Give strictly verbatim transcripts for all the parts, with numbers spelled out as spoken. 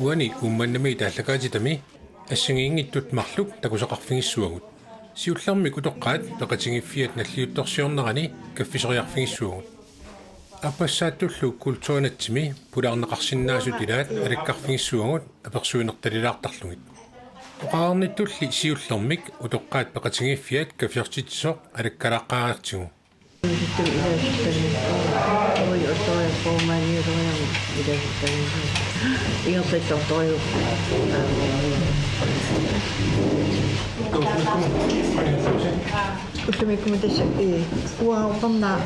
Uani Uummannamiit aallakaatitami assigiinngitsut marluk takusaqarfigissuagut. Siullermik utoqqaat peqatigiiffiat nalliuttorsiornerani kaffisoriarfigissuagut. Aappassaattullu kulturinatsimi pulaarneqarsinnaasut ilaat alakkarfigissuagut apersuinertalilaartarlugit. Oqarnittulli siullermik utoqqaat peqatigiiffiat kaffiortitsisoq alakkalaaqqaariartigu. Ullumikkut tassa, ee, uanga upernaaq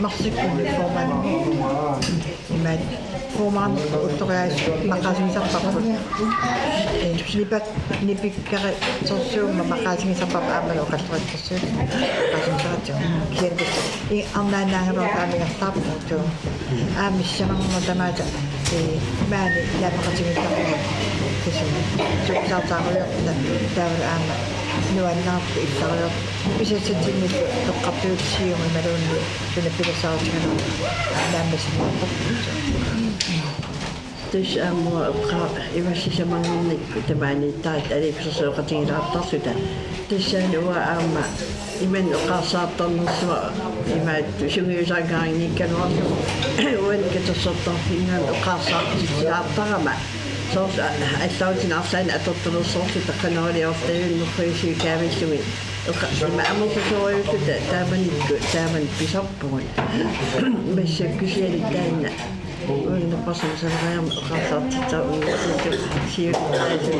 marsikkut formand. Imaat formand utoriaasut maqaasigisarparput. Ee, nipak-, nipikkaritsorsuummat maqaasigisarparput aammalu oqalliseritsorsuummata maqaasigisaratsigu. Kisianni tassa, ee, arnaannaagaluartaamigartaarpugut. Aamma sisamanngorneq tamaasa, ee, maani naapeqatigiittarpugut. Tassa suusaartaarujoorta taavalu aamma nuannaartut illariortut. Pisassatsinnik eqqartuussiugut imaluunniit suna pilersaarutigalugu naammassineqartarpugut. Tassa aamma eqqa-, imassisamanngornikkut tamaaniittaat aliikkusersueqatigilaartarluta. Tassaana uanga aamma imannak eqqarsartarnersunga imaattoq sungiusaangarinngikkaluarlugu uani katersortarfinnguami eqqarsartitsilaartarama. Soorlu a-, allarutina arlaanni atortulersorluta qanoq iliorlutaajunnersuisui kaavillugit. Eqqa-, ima amerlasoorujussuuta taamanikkut taamani pisarpugut. Massakkut kisianni taanna uunnerparsamasaleriarmat eqqarsartitseq uunnerparsamasoq siullertut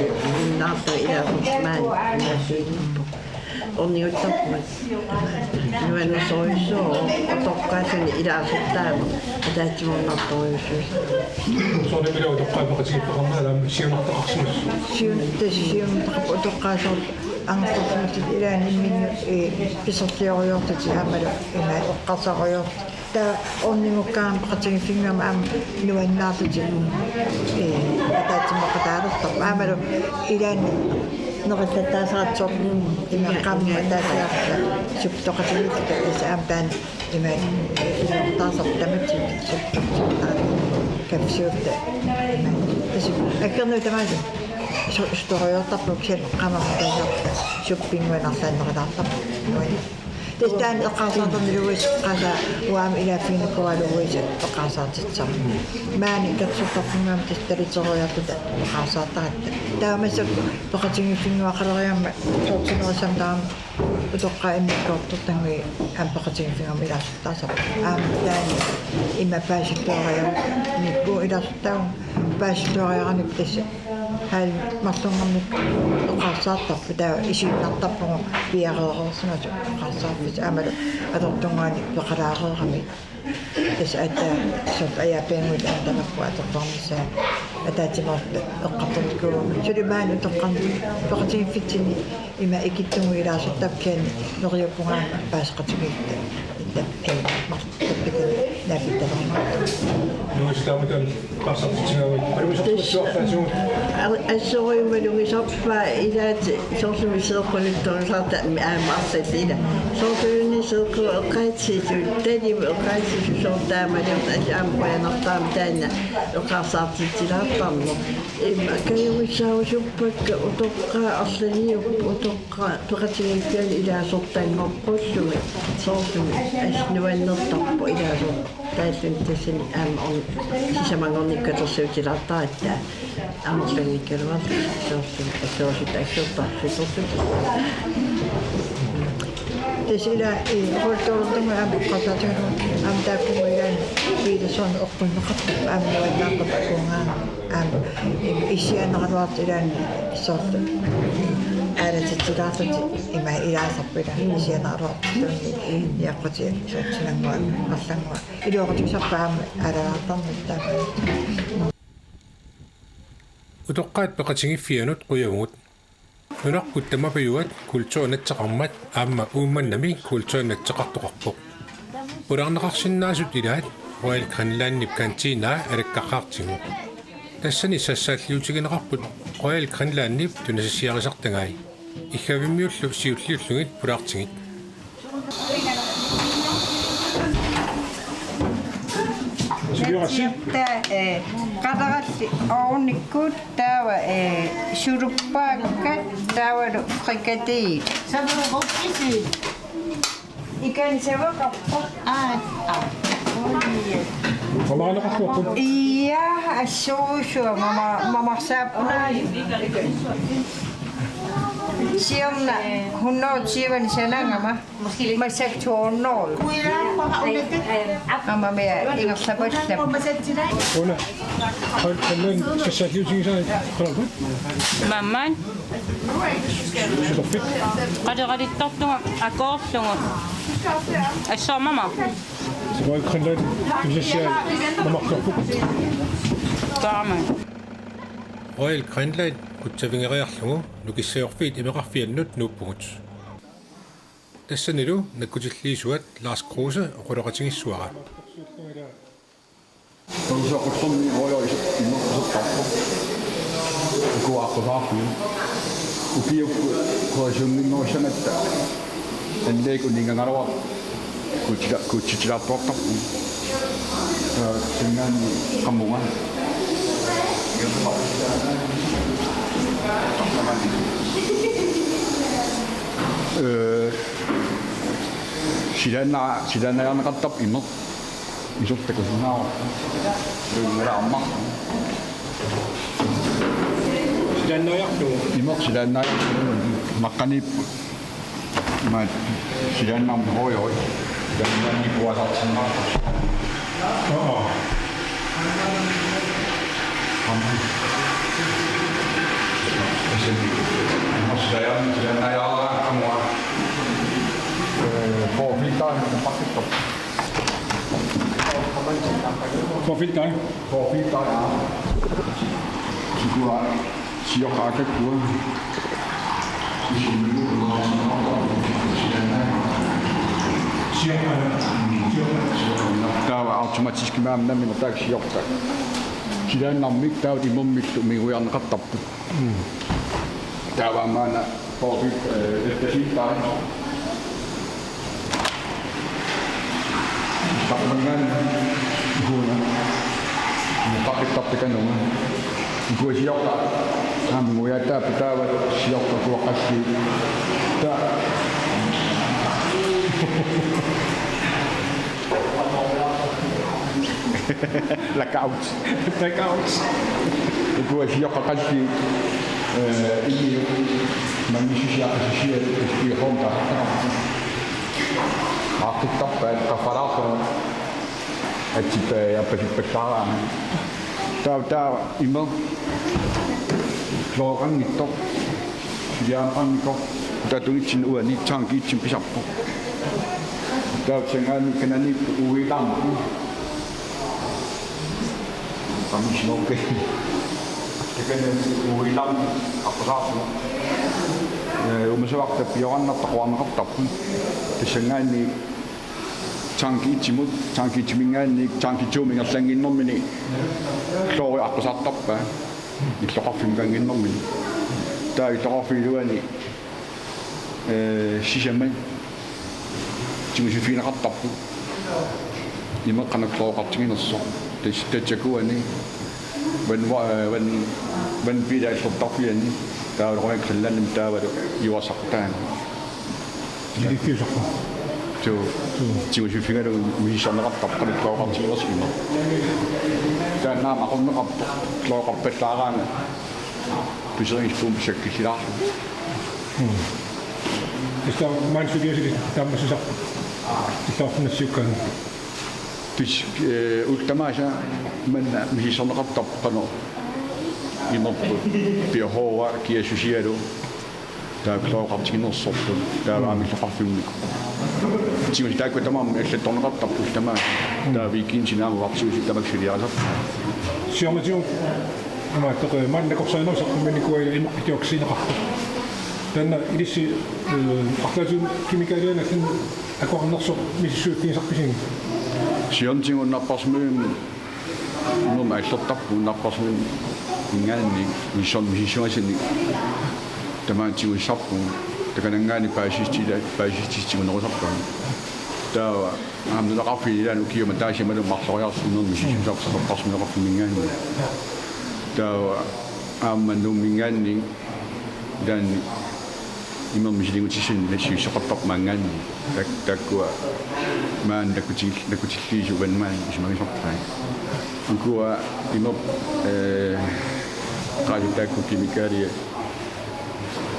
innaartut ilaasortaat maani imaassuinnarpoq. Orniguttarpugut. Nuannersorujussuuvoq utoqqaasuni ilaasortaamut ataatsimoornartorujussuusoq. Soorunami utoqqaat peqatigiiffeqarnerat aamma siunertaqarsimassaaq. Siun-, tassa siunertaqarpoq utoqqaasorlu angerlarsimassutit ilaanni imminnut, ee, pisorliurujoortutit aammalu imaat eqqarsarujoortutit. Taava ornigukkaangama peqatigiiffinnguamik aamma nuannaarlutik, ee, ataatsimooqataalertarput. Aammalu ilaanni nerillattaasaratsigu imaat qaammat ataasiarluta sukktoqatigiilluta tassa aamma taanna imaat, ee, iluartaasarput tamatsinnut sukktoqatigiilluta kaffiuta imaat. Tassa aggernerit tamaasa su-, sutoriortarput kisianni qaammat ataasiarluta suppinnguanarlaannerilaartarput. Tassa taanna eqqarsartarneq iluarisaqaasa uanga ilaaffiginikuugaluarlugu eqqarsartitsisarput. Maani katersortarfinnguami tassa taliterujoorluta eqqarsartaratta. Taava massakkut peqatigiiffinnguaqaleriarmat soorunami taama utoqqaat immikkoortortannguit aamma peqatigiiffinnguamik ilaasortaasarput. Aamma taanna ima paasittuariarnikku ilaasortaagut. Paasittuariaranikkut tassa hal marlunngornikkut eqqarsartarput taava isiinnartarpugut piareersimasut eqqarsarfissat aammalu atortunnguanik peqalaareeramik. Tassa aatsaat soorlu ajaapiannguit antalappu atortarnissaa ataatsimoortut eqqartornikuuvugut. Suli maani utoqqarnut peqatigiiffitsinni ima ikittunnguit ilaasortarput kisianni neriuppunga aamma paaseqatigiilluta. Itta, ee, mar-, tappikani naapittalermat. Nuustaamatan qarsartitsigaavit. Alumisorpassuartaasigut. Ar-, assorujumalugisarpaa ilaat soorlumi seeqqunuttorusarta aamma arsallit ila. Soorlumi seeqqut eqqaatsisut, talimut eqqaatsisut soorlu taamaliorta aamma qujanartaramik taanna eqqarsartitsilaartarneq. Ima kajugissaarusuppakka utoqqaat arlaliupput utoqqaat peqatigiiffianni ilaasortanngorpullugit soorlumi as nuannertarpoq ilaasortaalluni tassani aamma orn-, sisamanngornikkut katersuutilaartaratta amerlanngikkaluarlutik soorlumi assorsuut assortarsutortut. Tassa ila, ee, oqaluttuartunga aamma eqqarsaatigalugu aamma taakkununnga ilaanni Peterson eqqunneqartarpoq aamma nuannaartarpoq akunngaarneq aamma, ee, issiaannaraluartut ilaanni soorlu aalatitsilaarlutik ima ilaasarput ila issiaannaraluartut niaqqutit soorlu sinannguaq marlannguaq iluaqutigisarpaat aamma aalajaartarneq taama. Utoqqaat peqatigiiffiannut qujavugut. Nunarput tamapajuat kulturinatsaqarmat aamma Uummannami kulturinatsaqartoqarpoq. Pulaarneqarsinnaasut ilaat Royal Greenlandip kantiinaa alakkartartigu. Tassani sassaalliutigineqarput Royal Greenlandip tunisassiarisartagai. Iggavimmiullu siulliullugit pulaartigit. Siorta, eh, qatarallit ovnikkuut, taava, eh, suluppaakka, taavalu frikadelle. Ikan savaqarpoq. Aa, aa. Mamaanaqarpuaqqut. Ia, assuusua mama, mamarsaappunga. Siorna hundrede tyve sanagama. Massakkut to hundrede. Aamma meeqqat ingerlapallat. Una. Hold, hold, hold. Skal jeg sætte liv til sig? Hold op. Mamma. Superfedt. Qaleralittortunga akoorlugu. Assormama. Så går jeg Grønland. Det vil sige, når man går på. Taama. Royal Greenland kutsavigeriarlugu nukissajorfiit imeqarfiannut nuuppugut. Tassanilu nakkutilliisuat Lars Kruse oqaloqatigissuara. Takusaqqussormi royal iso-, imertusartarpoq. Ukua aqqusaarlugit. Ukiukkut kuasunninngorussangatta. Anleekkut ningangaraluar kutsila-, kutsitilaartuartarput. Aa, singaanni qamunga. Ee, silaanna-, silaannajaarneqartarpoq imeq. Isortaku sinnaava. Ngala amma. Silaannaajarlugu. Imeq silaannaajarlugu. Maqqaniippoq. Maat silaannarmi hoi hoi. Silaannaanni puasartinnaarpoq. Oo. Amma. Imeq silaannaajarlugu. Ee, forfilter, pakkittoq. Forfilter. Forfilter, ja. Sikuaa sioqqat aakkua. Taava automatiskimik aamma nammineq taakku sioqqat. Silaannarmik taava imermillu minguiarneqartarput. Taava maanna forfilter, eh, efterfilter. Tappanngaanniit ikuuna. Pakkittartut kanunga. Ikua sioqqat. Aamma minguiaat taava sioqqat kuaqqalli. Ta. Blackout. Blackout. Ikua sioqqat qalli, eh, immini, manissusia, susia, i Honda. Aaqqittarpaat, qaffalaarlugu. Atsippa-, appasippallaaraanni. Taava, taava, imeq. Kloorannittoq. Siaaqanngikkoq. Tatunitsin uani tanki itsin pisarpoq. Taava sangaani kanani uilampu. Qamisinorke. Kanani uilampu aqqusaarpoq. Eh, umisavarta piorannartaqquarneqartarput. Tassangaani tanki itsimut, tanki itsiminngaanniit, tanki to ingerlannginnermini, kloori aqqusaartarpaa, illoqarfimmi kannginnermini. Taava illoqarfiup iluani, eh, sisamat, tigusiffigineqartarput. Imeq qanoq kloorioqartiginersoq. Tas-, tassakuani, vand-, eh, vand-, vandbiilit allortarfianni, taava Royal Greenlandimi taavalu juarsaqutaani. Iliffiusarpa? Suu. Suu. Tigusiffigalugu misissorneqartarpoq qanoq kloorioqartiginersoq imeq. Taanna aamma aqunneqarpoq kloorioqarpallaaraangat. Piseringspuum sakkissilaarlugu. Mm. Tassa maani suliasulik taamaasisarpoq. Illoqarfinni nassiukkaanni. Tassa, eh, ullut tamaasa manna misissorneqartarpoq qanoq imerput. Piohoora kiasusialu. Taava kloorioqartiginersorput, taava aamma illoqarfimmi. Tigut taakku tamarmik allattorneqartarput tamaat. Taava weekendini aamma uartuusut tamakku suliarisarput. Siornatigut, aamma toqe, maanna nakorsarinerup saqqummiinnikuuara imeq pitiorsineqarpoq. Taanna ilissi, eh, arlaatigut kemikalianit allanut akuerinersoq misissuiffigisarpisigit? Siornatigut napparsimmavimmi Imermik aallertarput napparsimmavimminngaanniit misissorn-, misissugassani tamaat tigusisarpugut, takananngaanniit paasissutissi-, paasissutissi tigunerusarpagut. Taava Aamma nunaqarfinni ilaanni ukiumut ataaseq imaluunniit marloriarlugu imermik misissuseqarpoq nunaqarfimminngaanniit. Taava aamma Nuumminngaanniit ilaanni imermik misiliigutissanik nassiussoqartarpoq maanngaanniit. Tak-, taakkua maani nakkutil-, nakkutilliisut uani maani isumagisartai. Ukua imer-, ee, qaali taakku kemikaalia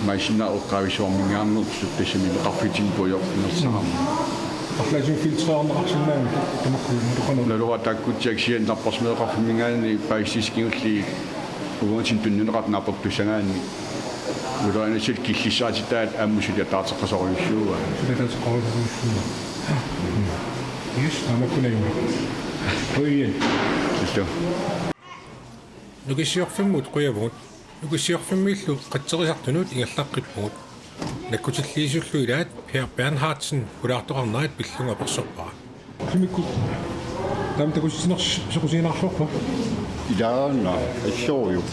maisinnaa eqqaavissuarminngaanneersut tassami imeqarfitsinni pujoq inersaarami. Arlaatigut filtreerneqarsinnaammat tamakku nutaqanut. Naluara taakkutsiaq kisianni napparsimmaveqarfimminngaanniit paasissutigut kingulliit uagutsinnut tunniunneqartut naapertussagaanni. Ulorianassallu killissaatitaat aamma suli ataaseqasorujussuuaa. Suli ataaseqasorujussuuaa. Yes, aamma kunajumi. Qujan. Illu. Nukissiorfimmut qujavugut. Nukissiorfimmiillu qatserisartunut ingerlaqqippugut. Nakkutilliisullu ilaat Per Bernhardsen pulaartoqarnerit pillugu apersorpara. Sumikkut taama takusitsinersoq soqusiinnarluarpa? Ilaana, assorujuk.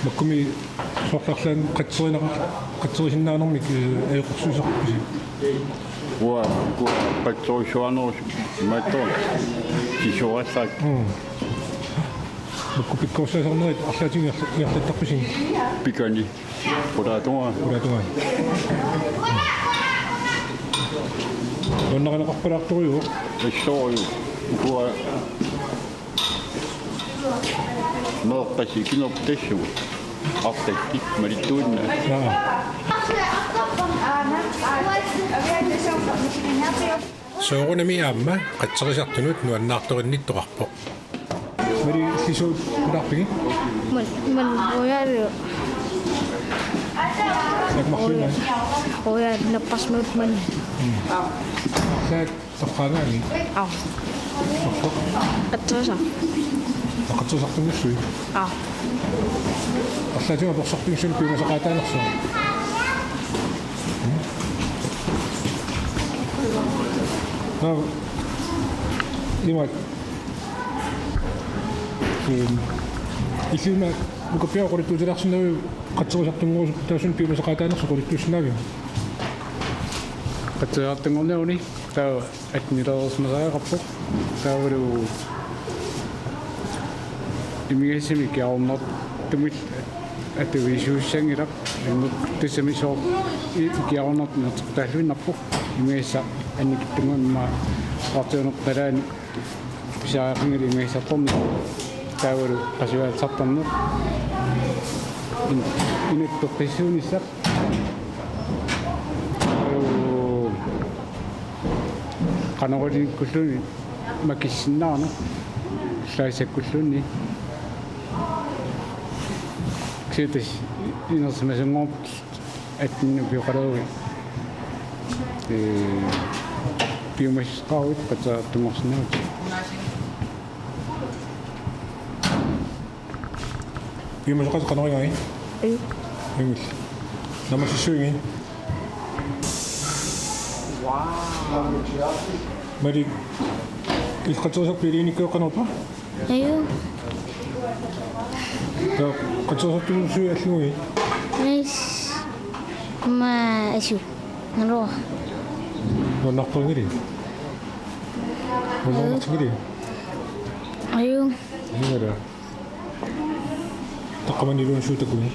Makkumi soorlu arlaannik qatserineqa-, qatserisinnaanermik, ee, ajoqersuisarpisi? Uanga, uanga qatserissuarnerusumik imaattoq. Sisorassaat. Mm. Makku pikkorissaasarnerit arlaatigut ingerla-, ingerlattarpisi? Pikani. Qulaatungaa. Qulaatungaa. Nuannarineqarpalaartorujuuvoq. Assorujuk. Uanga meeqqat ikinerput tassunga. Arlakkit malittuinnaat. Naa. Soorunami aamma qatserisartunut nuannaartorinnittoqarpoq. Mali, illit suut pulaarpigit? Mali, mali, qujavugut. Takuuk marluinnaq. Qujavugut napparsimmavimmut. Mm. Taak, torraangaanni? Aap. Torra. Qatserisaq. Qatserisartunngorlugit? Aap. Arlaatigut apersorpigit suli piumasaqaataanersoq? Mm? Naa, imaak. Ehm, illit una nukappiaraq oqaluttuutilaarsinnaaviuk qatserisartunngorusukkut taassuuna piumasaqaataanersoq oqaluttuussinnaaviuk? Qatserisartunngorneruni taava attennilereersimasariaqarpoq. Taavalu imigassamik ikiaroornartumillu atuisuussanngilaq. Immut tassami soorlu i-, ikiaroornartumik inerteqqutaalluinnarpoq. Imigassaq annikitsunnguamik aamma oqartuunertalaani pisariaqanngilaq imigassartorneq. Taavalu qasujaasartorneq. In-, inattoqqissuunissaq. Taavalu qanoq iliornikkulluunniit makissinnaarneq. Slicekkuluunniit. Kisianni tassa inersimasunngorput attenit upioqalerui. Ee, piumasaqaruit qatserisartunngorsinnaavutit. Piumasaqaatit qanoq igigit? Aju. Ajunngilaq. Naammassissuigit? Malik, illit qatserisartut iliornikkaat qanoq ippa? Aju. Taava qatserisartunnguussuit allagugit? Yes. Ma asu. Nalo. Nuannaartorinngilakka? Nuannaartorinngilakka? Aju. Aju. Taqqamaniluunniit suut takuit?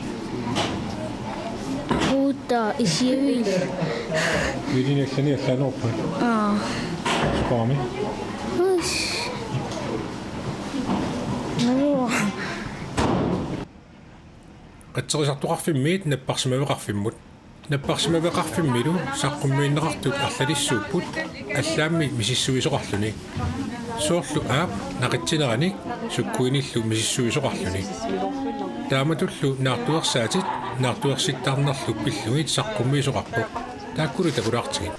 Uutta isiavil. Ilini allani allaaneruppat? Aap. Sukaami? Uish. Nalo. Qatserisartoqarfimmit napparsimmaveqarfimmut. Napparsimmaveqarfimmilu saqqummiunneqartut arlalissuupput allaammi misissuisoqarluni. Soorlu aap naqitsineranik sukkuinillu misissuisoqarluni. Taamatullu naartuersaatit naartuersittarnerlu pillugit saqqummiisoqarpoq. Taakkulu takulaartigit.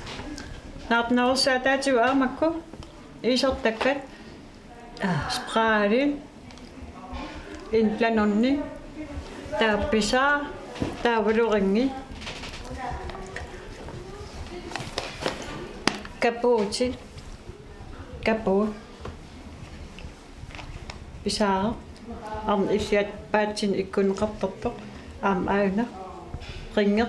Naartunersaataatigut aamma makku isertakkat. Spirali, indblandunni, taava pisaaq, taavalu ringi, kapuuti, kapuut, pisaaq, aamma illit paatsinik ikkunneqartartoq, aamma aana, ringi.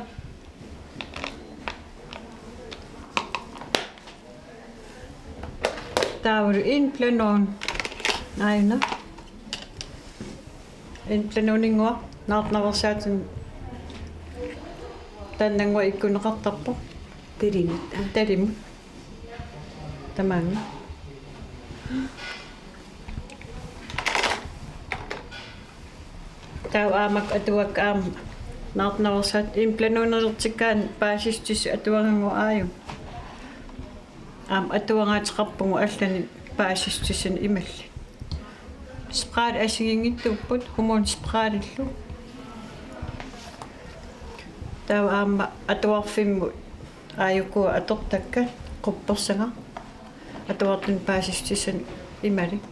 Taavalu indblanderen. Aajuna. Indblanderinnguaq naartunaveersaatinik taannannguaq ikkunneqartarpoq. Talimut. Talimut. Tamaanga. Taava aamma atuakka aamma naartunaveersaat indblandereertikkaanni paasissutissat atuagannguaq aajuna. Aamma atuagaateqarpugut allanik paasissutissanik imallit. Spray assigiinngitsuupput, hormonsprayllu. Taava aamma atuarfimmut aajuku atortakkat quppersagaq. Atuartunik paasissutissanik imalik.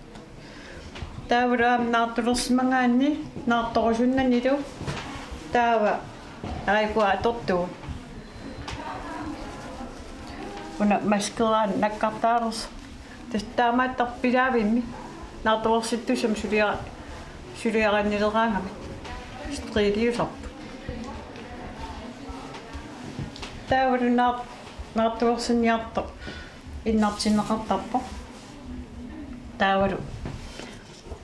Taavalu aamma naartulersimagaanni naartorusunnanilu taava aajuku atortugut. Una maskeraan nakkartaalersoq. Tassa taamaattarpoq pilaavimmi naartulersittussami sulia-, suliarannileraangamik. Striiliusarpoq. Taavalu naar-, naartulersinniartoq innartinneqartarpoq. Taavalu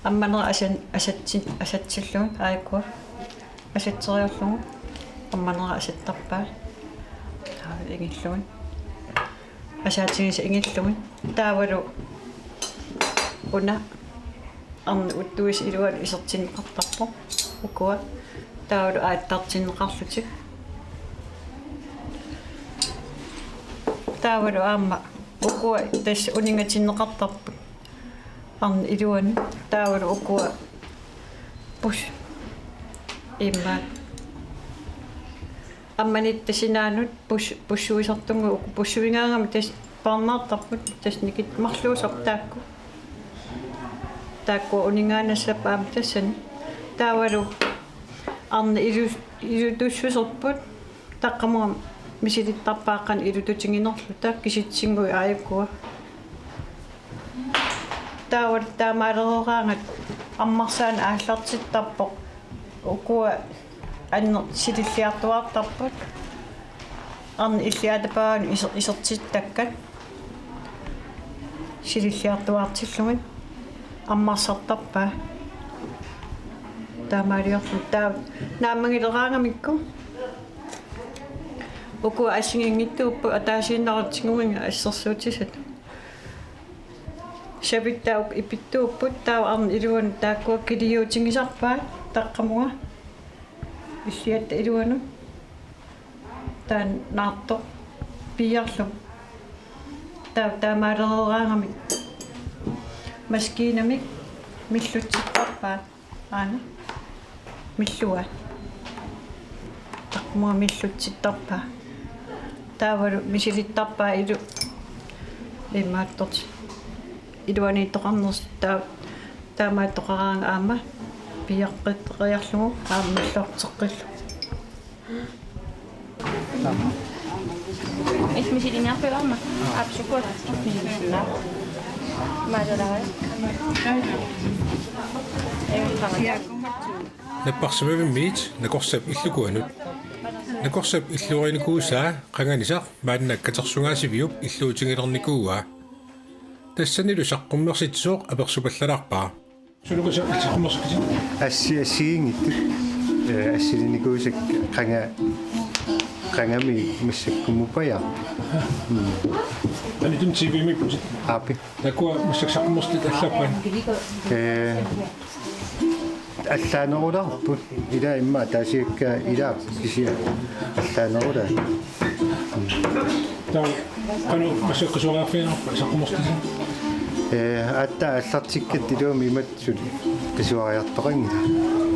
ammanera asan-, asatsin-, asatsillugit aajuku. Asatseriarlugu ammanera asattarpaa. Taavalu ingillugit. Asaatigisat ingillugit. Taavalu una arnat uttuisa iluanut isertinneqartarpoq. Ukua. Taavalu aattartinneqarlutik. Taavalu aamma ukua tassa uningatinneqartarput. Arnat iluanut taavalu ukua pus-, immaqa ammanitta sinaanut pus-, pussuisartunngooq, uku pussuigaangamik tassa paarnaartarput, tassa nikit marluusarput taakku. Taakku uninngaannassappat aamma tassani. Taavalu arnat ilu-, ilutussuserput. Taqqamunga misilittarpaa qanoq ilututiginerluta kisitsinnguit aajukua. Taava taamaalereeraangat ammarsaaneq aallartittarpoq. Ukua anneq sililliartuaartarput. Arnat illiaatapaaganut iser-, isertittakkat. Sililliartuaartillugit ammarsartarpaa. Taamaaliorlugit taava naammagileraangamikku. Ukua assigiinngitsuupput ataasiinnarutiguminnga assersuutisat. Sapittaaq ipittuupput taava arnat iluanut taakkua kiliutigisarpaat taqqamunga. Illiatta iluanut. Taanna naartoq piiarlugu. Taava taamaalereeraangamik maskiinamik millutsittarpaat. Aana. Milluaat. Taqqamunga millutsittarpaa. Taavalu misilittarpaa ilu-, imaattoq. Iluaniittoqarnersoq taa-, taamaattoqaraangat aamma piaqqitteriarlugu aamma milluarteqqillugu. Ismisiliniarpiuarma. Apsukut. Maajulaa. Napparsimavimmiit nakorsap illukuanut. Nakorsap illuarinikuusaa qanganisaq maanna katersugaasiviup illuutigilernikuuaa. Tassanilu saqqummersitsisoq apersupallalaarpaa. Suluku sa-, saqqummersikkisi? Assi-, assigiinngitsut. Eh, assilinikuusakka qanga-, qangami massakkummupajaaq. Mm. Anitun T V-miipputit? Aapi. Taakkua massakkut saqqummersitit allaappat? Eh, allaanerulaarput. Ila immaqa ataasiakkaat ilaat kisianni allaanerulaat. Taava qanoq massakkut qisuariarfigineqarpa saqqummersitit? Eh, aatsaat aallartikkatta iluamik imatut suli qisuariartoqanngilaq.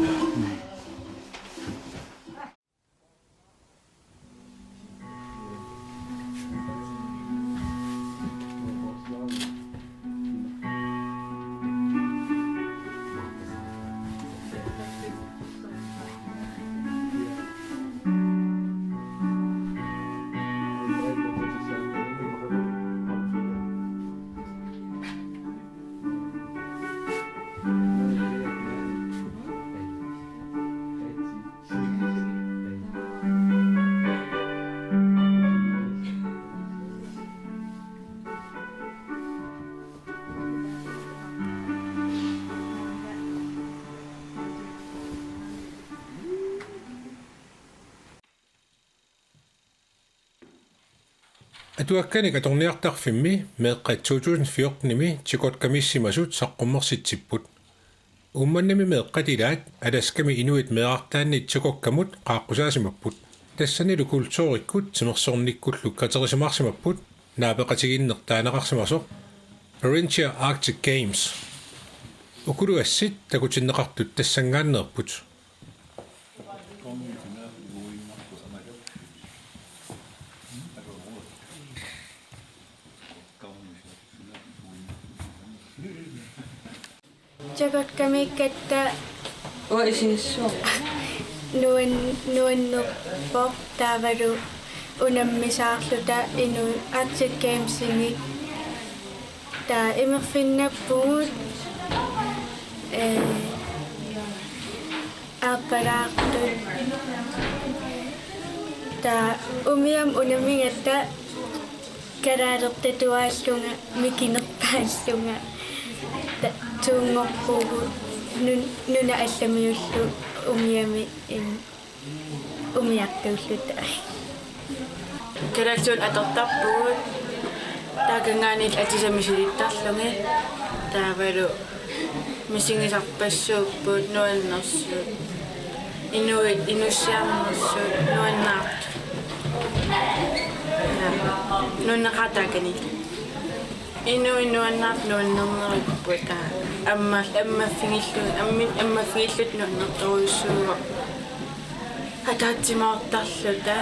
Atuakkanik atorniartarfimmi meeqqat to tusind fjortenimi Chukotkamiissimasut saqqummersitsipput. Uummannami meeqqat ilaat Alaskami inuit meerartaanni Chukotkamut qaaqqusaasimapput. Tassanilu kulturikkut timersornikkullu katerisimaarsimapput naapeqatigiinneq taaneqarsimasoq Beringia Arctic Games. Ukulu assit takutinneqartut tassanngaanneerput. Chukotkamiikkatta Uanga isigissuaq. nuan-, nuannerpoq taavalu unammisaarluta inuit Arctic Gamesimi. Taava imerfinnappugut, ee, aappalaartut. Taava umiami unammigatta kalaalertatuaallunga mikinerpaallunga. Taava tuunngorpugut nun-, nunat allamiullu umiami im-, umiartuulluta. Kalaallisuunik atortarpugut, taakanngaanniit atisat misilittarlugit, taavalu misigisarpassuupput, nuannersut, inuit inussiarnersut, nuannaartut. Nuanneqaaq taakaniittut. Inuit nuannaartut nuannernerupput, taava amma-, ammaffigillugit, ammi-, ammaffigilluta nuannertorujussuuvoq. Ataatsimoortarluta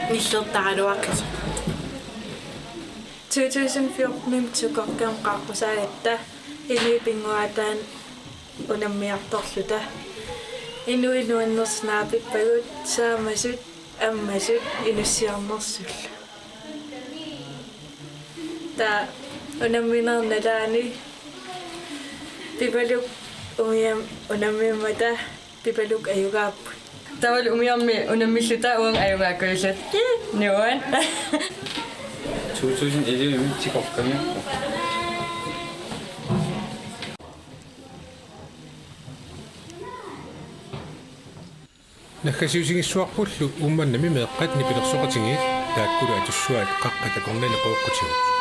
nillertaraluaqisoq. To tusind fjortenimi Chukotkamut qaaqqusaagatta inuit pinnguaataanni unammiartorluta. Inuit nuannersut naapippagut saamasut ammasut inussiarnersullu. Taava unamminerit nalaanni Pipaluk umiami unammimmata Pipaluk ajugaapput. Taavalu umiami unammilluta uanga ajugaakkusulluta. Nuan. To tusind elleve-mi Chukotkamiippoq. Naggasiutigissavarpullu Uummannami meeqqat nipilersoqatigiit taakkulu atussuaat qaqqat akornanni qooqqutigut.